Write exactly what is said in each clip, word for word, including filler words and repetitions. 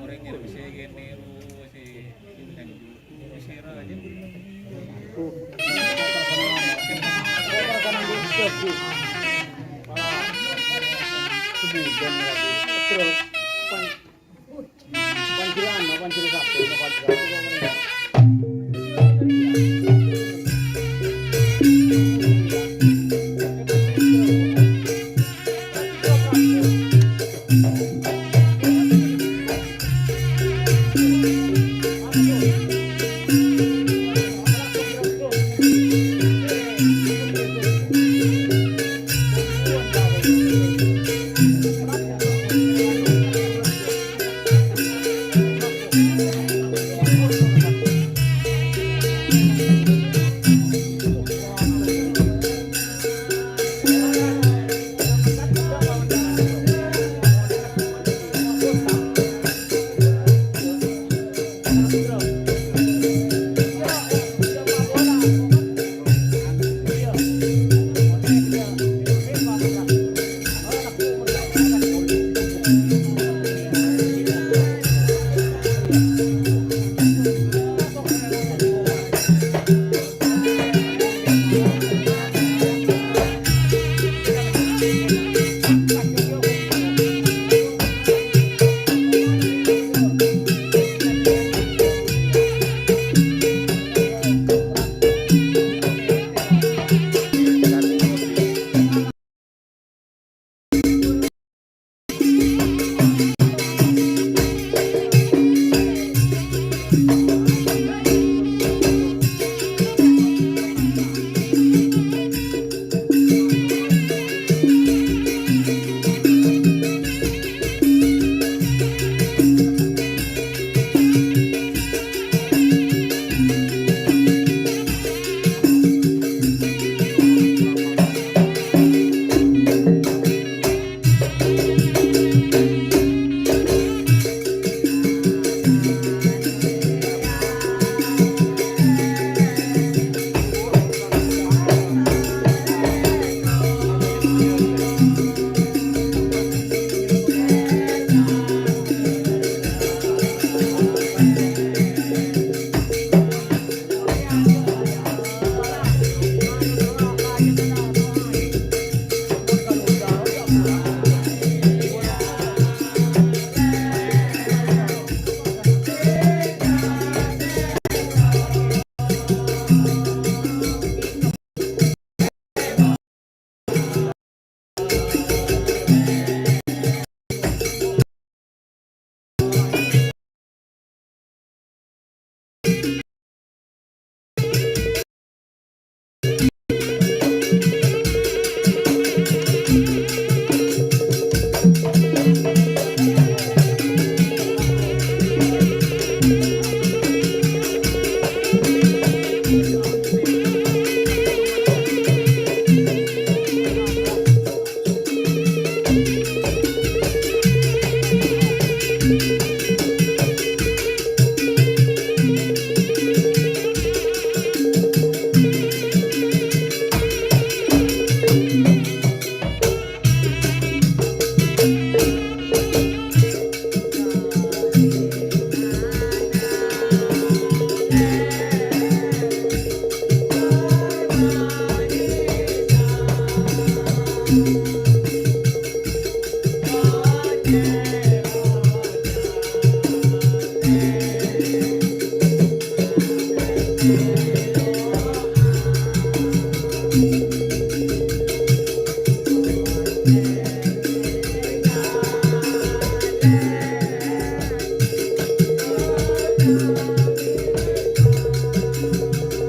Orèng nyèro sè kènè, ro sè, sè sira aja. Sebulan lagi. Terus, pan-, panjiran, panjiran satu, panjiran satu.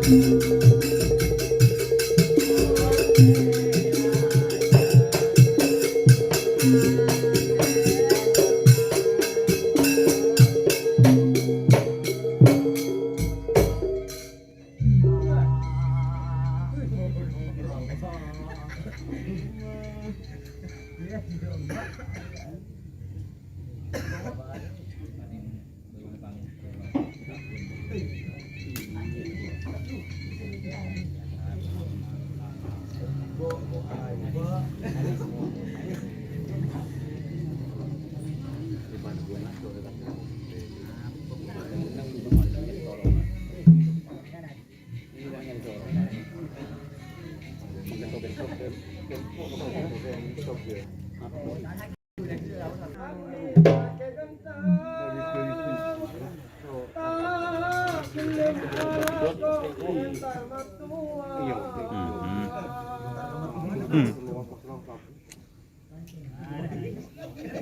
Hmm. Hmm.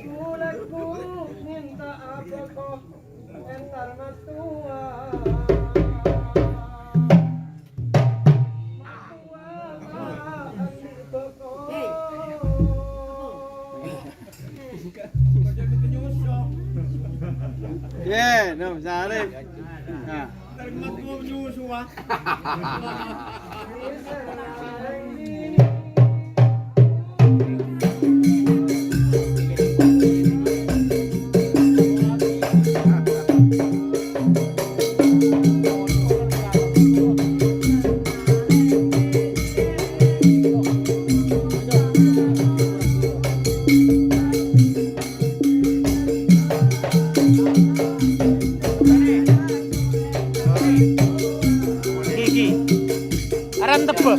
Ghu-lagghu mènta apa, ko', entar mattowa. Mattowa ma' andi' bhâko. Yè, no, sarè. Nah. Iki. Aran tebba.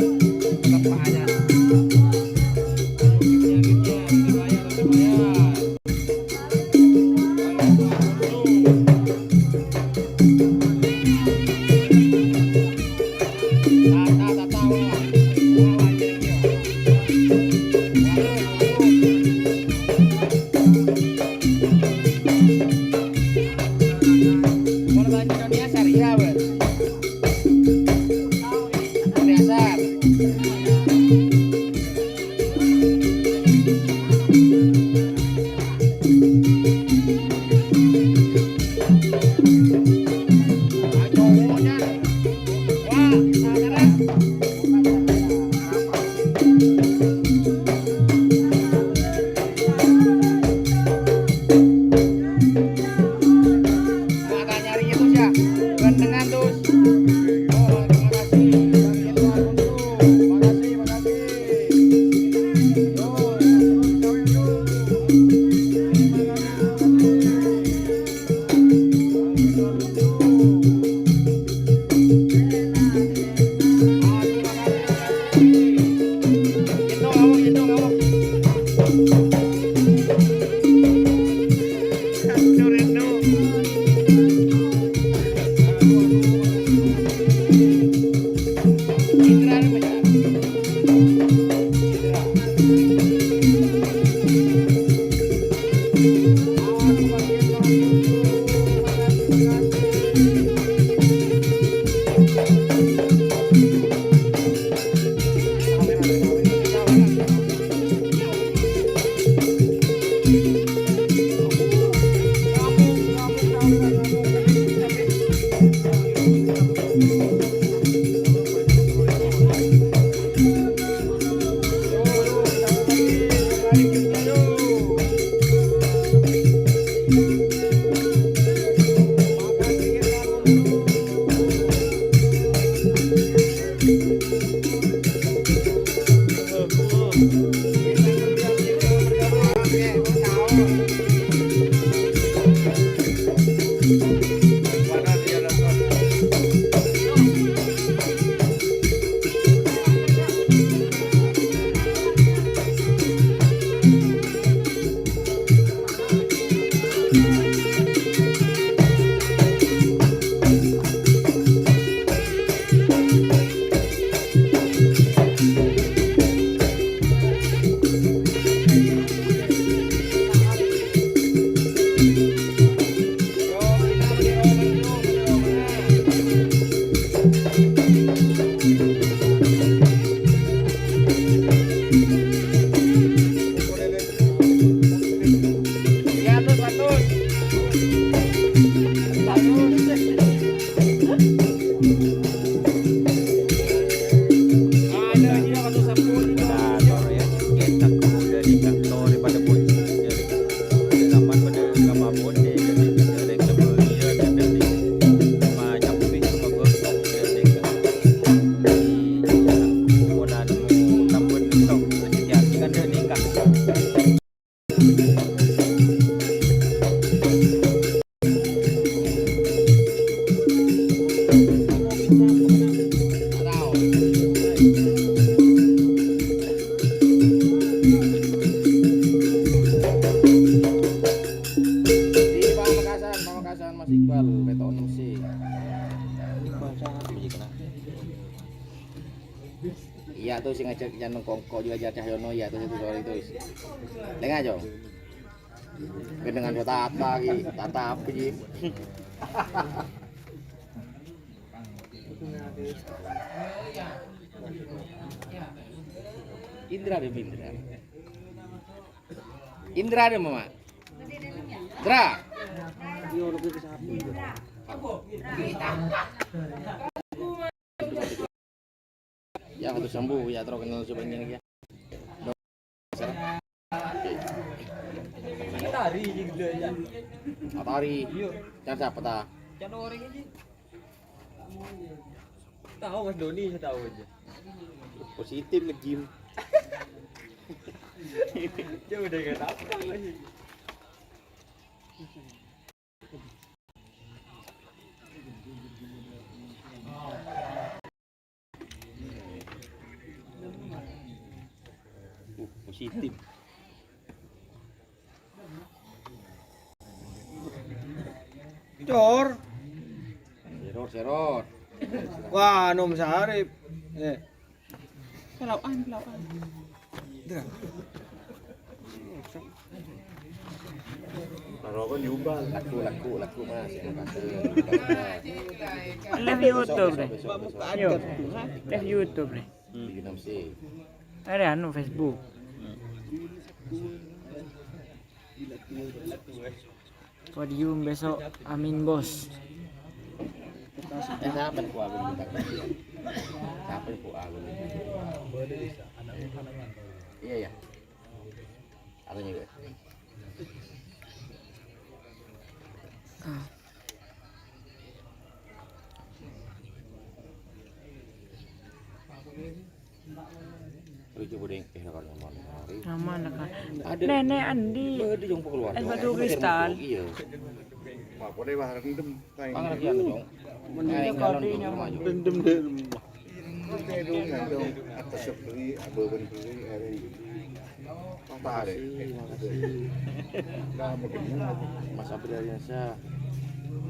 Tao. Di Pamekasan, Pamekasan, Mas Iqbal, Peto Enam C. Iya, tuh, sing ngajak Cano Kongko juga, Jar Cahyono, iya, tuh, itu, sorry, tuh. Lengah, Cong. Dengan Tata, Ki. Tata apa, Ki? Indra deh, Indra. Indra deh, Mama. Indra. Ya, atu sambu, ya, terus kenal coba ini lagi, ya. Tari, gitu, ya. Ah, Tari. Iya. Cari siapa, ta? Cari orang ini. Tahu, Mas Doni, saya tahu aja. Positif nge-gym. Ya udah, nggak tahu lagi. Uh, positif. Cor. Seror, seror. Wah, Nom Sarip. Eh. Pelokan, pelokan. Laku, laku, laku, Mas. Yang kata. Live YouTube, Bre. Besok, besok, besok. Yo. Live YouTube, Bre. Di Gunung Sih. Ada anu Facebook. Podium besok, amin, Bos. Eh, siapa yang kuat? Siapa yang kuat? Iya, ya. Apa nih, gue? Ah. Lucu, budeng. Eh, nakal nyamar, nyamar. Ada. Nenek Andi. Ada yang keluar. Es batu kristal. Iya. Apa deh, wah, rendem. Bang, lagi anu, Jong. Mending kau di nyamar. Rendem deh. Atas beli, abang beli, ada yang beli. Makasih, makasih. Mas Abdul Aryansyah.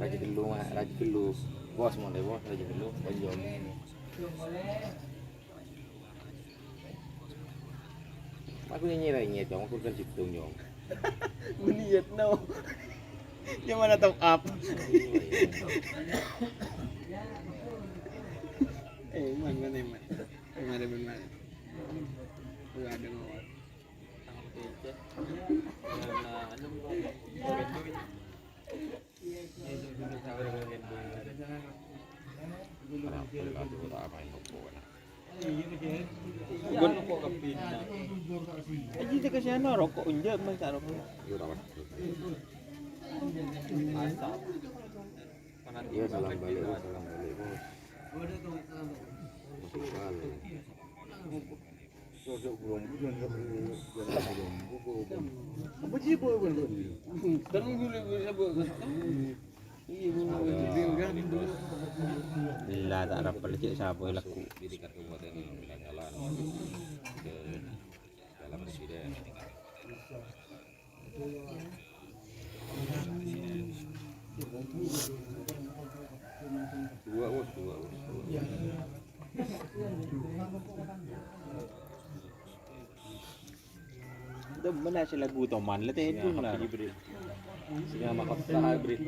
Raja Gelu, Mas. Raja Gelu. Bos, mau deh, Bos. Raja Gelu. Bos, Jong. Aku nyanyi ra nyet, Jong. Aku kan ciptung, Jong. Niat, no. Yang mana top up? Eh, man, man, man. Kemarin, man, man. Gua ada ngawal. Gun. Aji, teka siapa rokok, enggak, Mas, tak rokok. Iya, salam balik, Bos, salam balik, Bos. Bos Iqbal. Lah, tak rapper cek sapa lagu. Dua, Bos, dua, Bos. Demen sih lagu Toman, le tedung lah. Sing ama kota hybrid.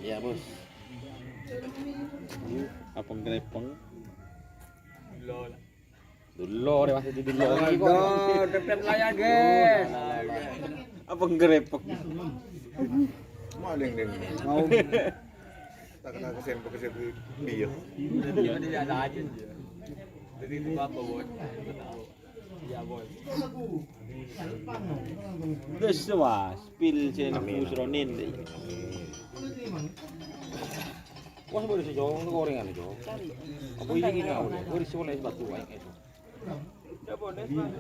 Iya, Bos. Apa ngerepeng? Dulu, dewasa di dulu lagi kok. Aduh, depan layar, guys. Apa ngerepek? Maling, deng. Mau. Tak kenal ke sempo, ke sempo dia. Dia, dia ada aja, dia. Jadi itu apa, Bos? Iya, Bos. Geus, wah, spill sing Amin. Nembus Ronin. Amin. Wah, boleh sih, Jong. Ini gorengan, Jong. Apa ini, Jong? Boleh sih, boleh batu, ayo. Ya, boleh, Mas.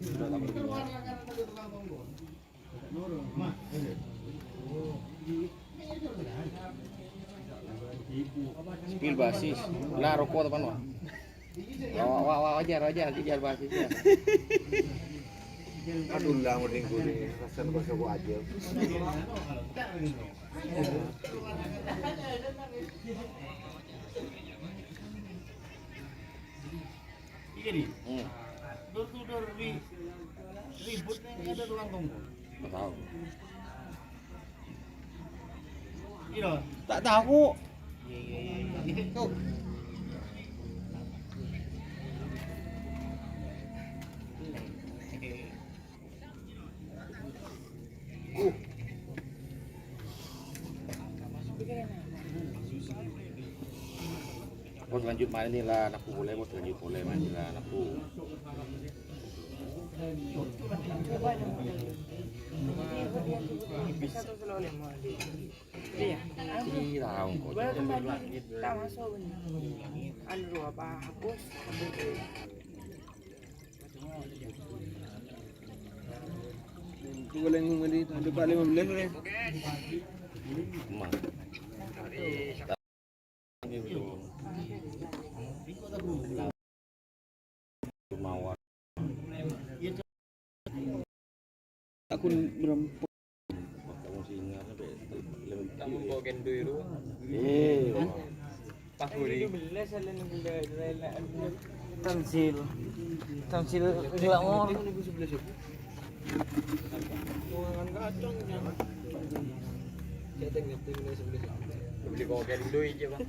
Udah, tak boleh. Basis. Lah, roko' teman, wah. Wah, wah, wah, wah, wajar, wajar, wajar, basis, ya. Aduh, lah, mending gue nih, kasihan kok sapa aja. Iya, nih. Hmm. Door to door ri-, ribut nih, ada tukang tunggu. Nggak tahu. Iya. Tak tahu. Iya, iya, iya, iya. Tuh. Bos lanjut main nih lah, anakku boleh, bos lanjut boleh main nih lah, anakku. Iya. Ini tahu kok. Boleh kembali, tak masuk, bener. Anu, apa, hapus. Itu boleh ngomong di, ada Pak lima belas, ya? Emang. Mawar. Aku berempat. Kamu singa sampai lem-, kamu kok kendui ru? Eh, Pak Guri. Tamsil. Tamsil gelak mor. Beli kok kendui aja, Bang.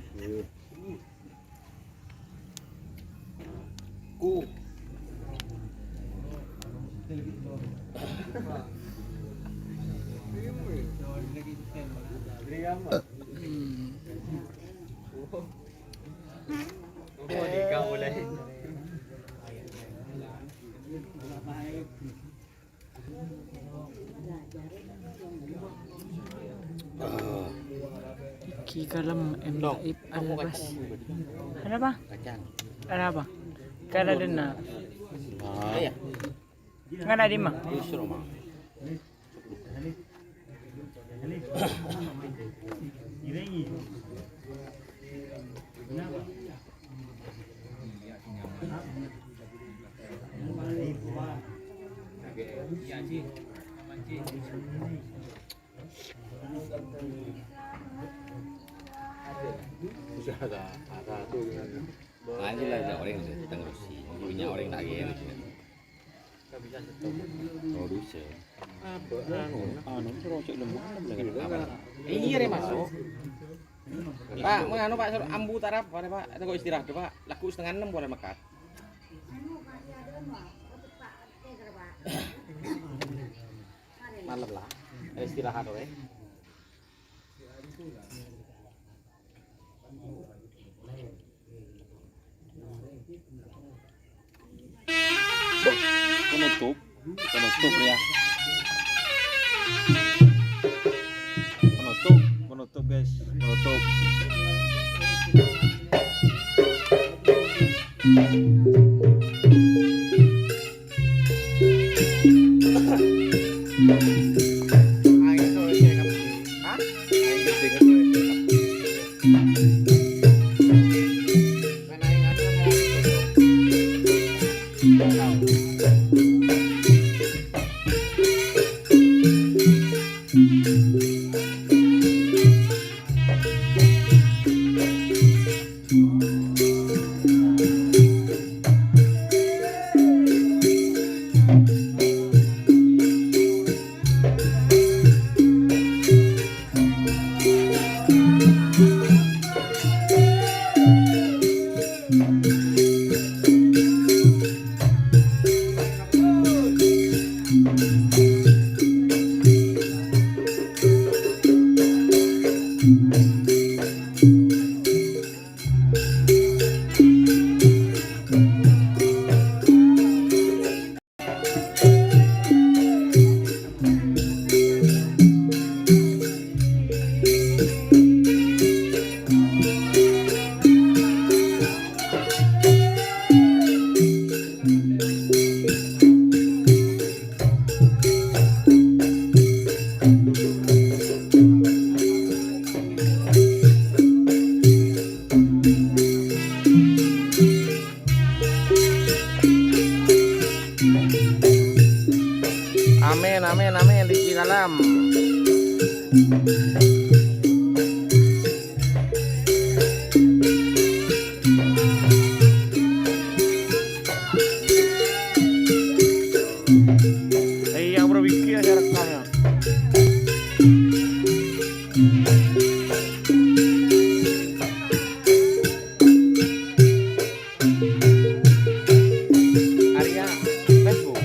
Ku. Oh, di kau lah. Ki kalem M Taib Albas. Ada apa? Ada apa? Kala dena. Ngana di ma? Anjir lah, ada orang yang datang terus sih. Punya orang tak kira. Produser. Apa? Anu, anu, terus cek lembut, lembut. Iya, re masuk. Pak, mau anu, Pak, suruh ambu tarap, ada, Pak. Itu kok istirahat, Pak. Lagu setengah enam boleh mekat. Malem lah. Istirahat wae. Penutup, penutup ya. Penutup, penutup guys, penutup. Iyâ, bro, bigi ya syaratnya. Arya Facebook.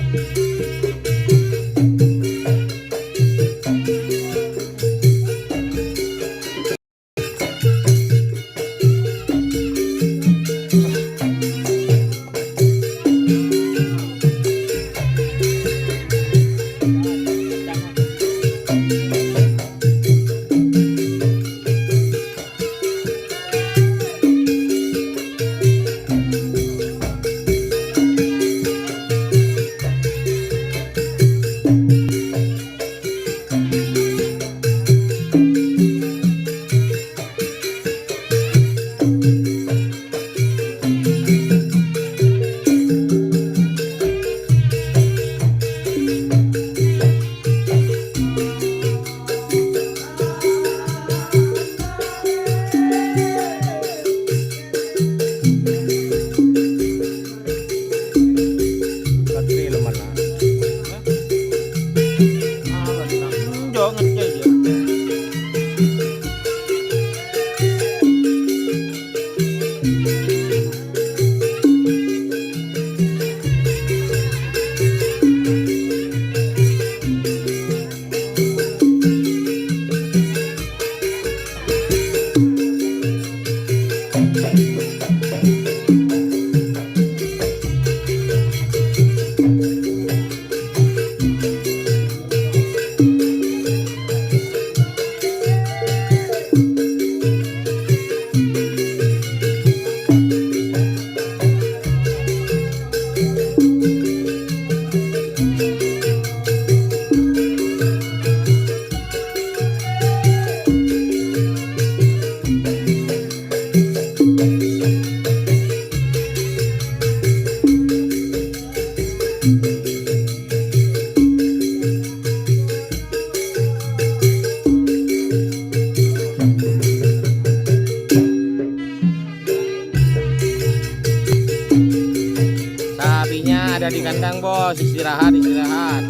Sapinya ada di kandang, Bos. Istirahat, istirahat.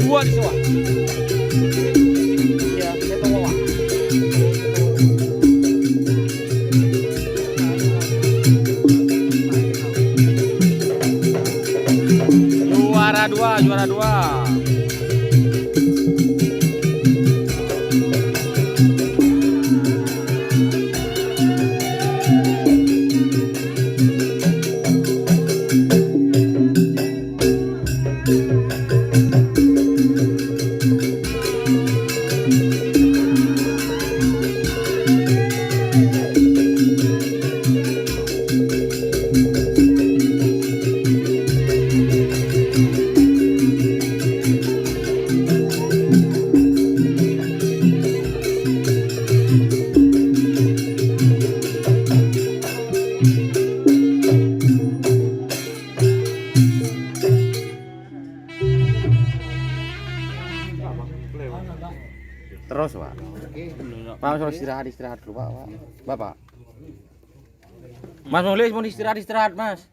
Dua di soa. Iya, saya tunggu, Wak. Juara dua, juara dua. Terus, Pak. Pak, suruh istirahat, istirahat dulu, Pak, Pak. Bapak. Mas Mulis, mau istirahat, istirahat, Mas.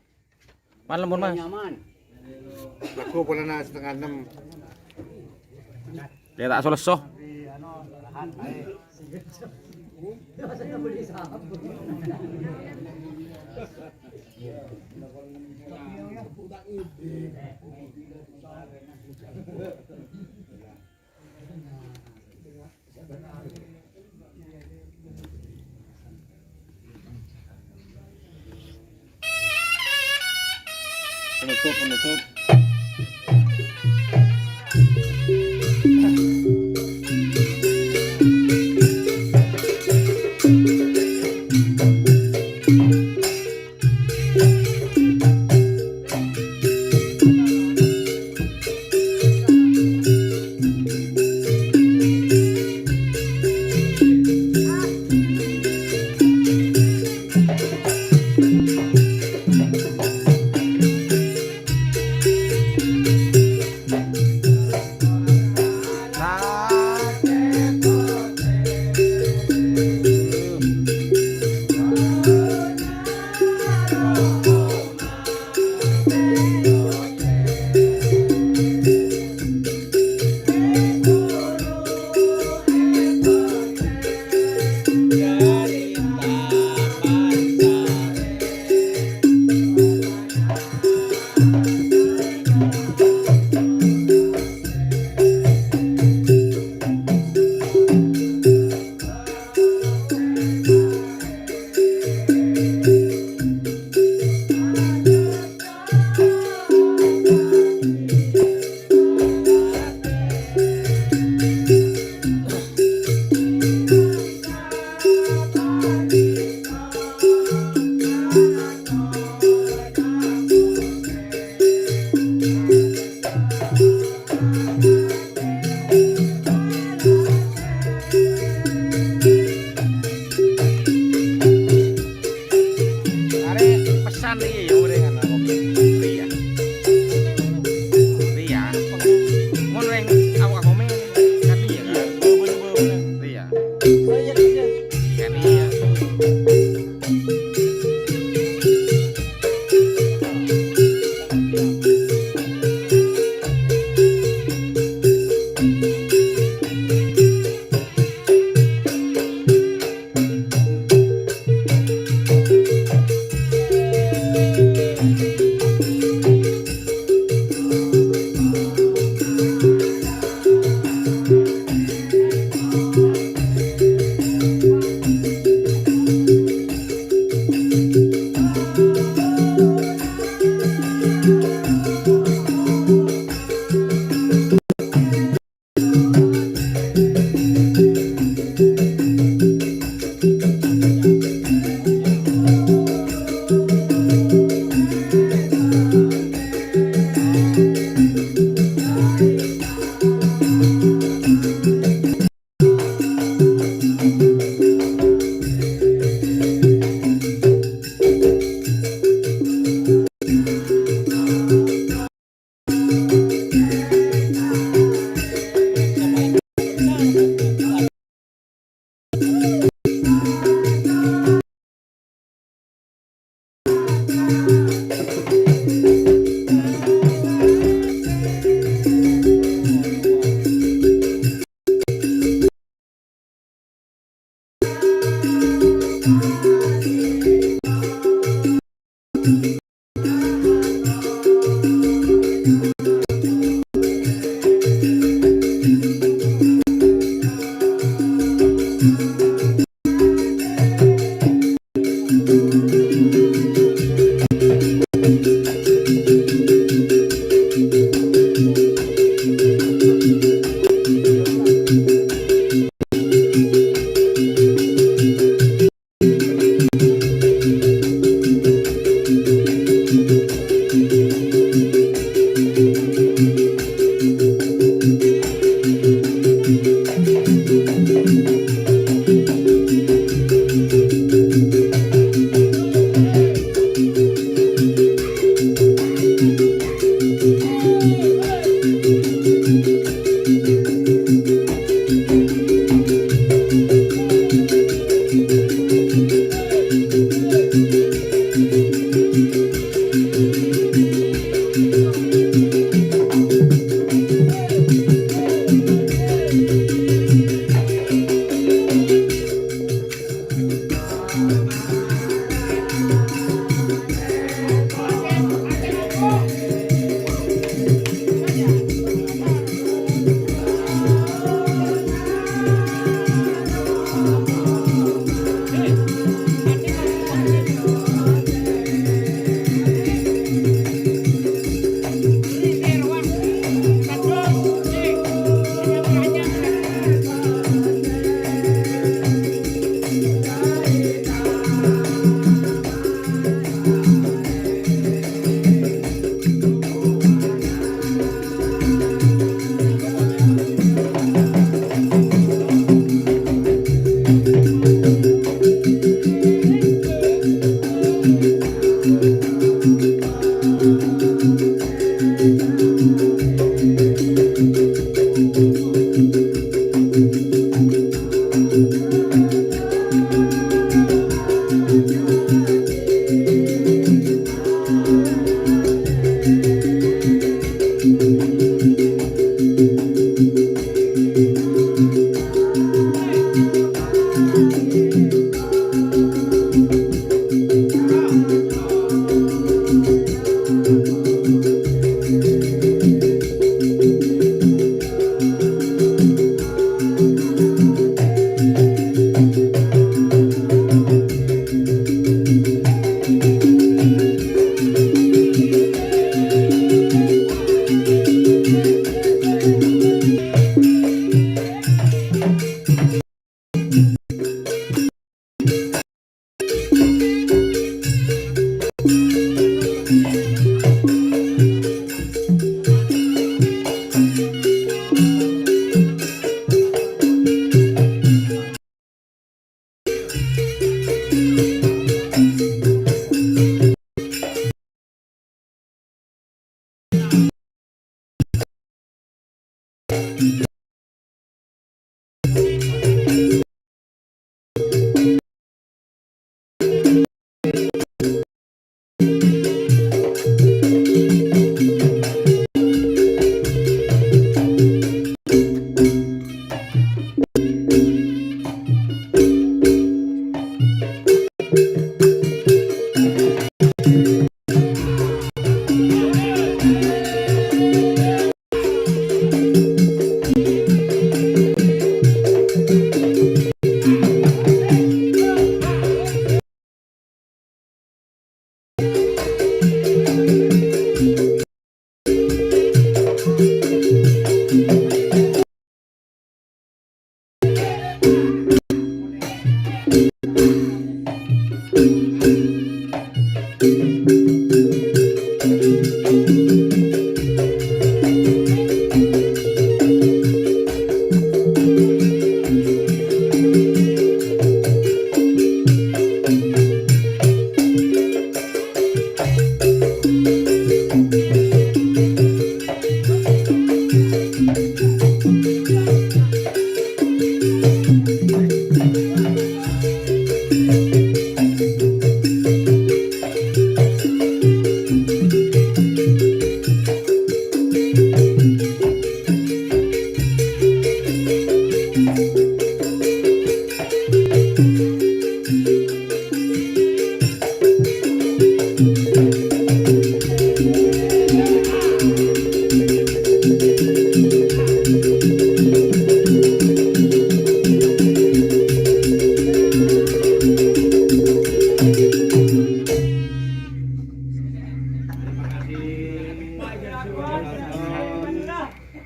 Malam pun, Mas. Nyaman. Lagu polana setengah enam. Lè ta' so-lesso. Penutup, penutup. Arè pesan iki ya, orèng ana kopi. Ria. Ria. Mon rèng awak komen, kan iya kan? Ria. Kan iya.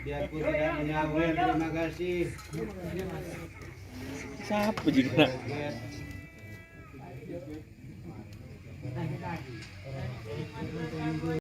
Biarpun tidak menyawer, terima kasih. Sapa jâriyâ?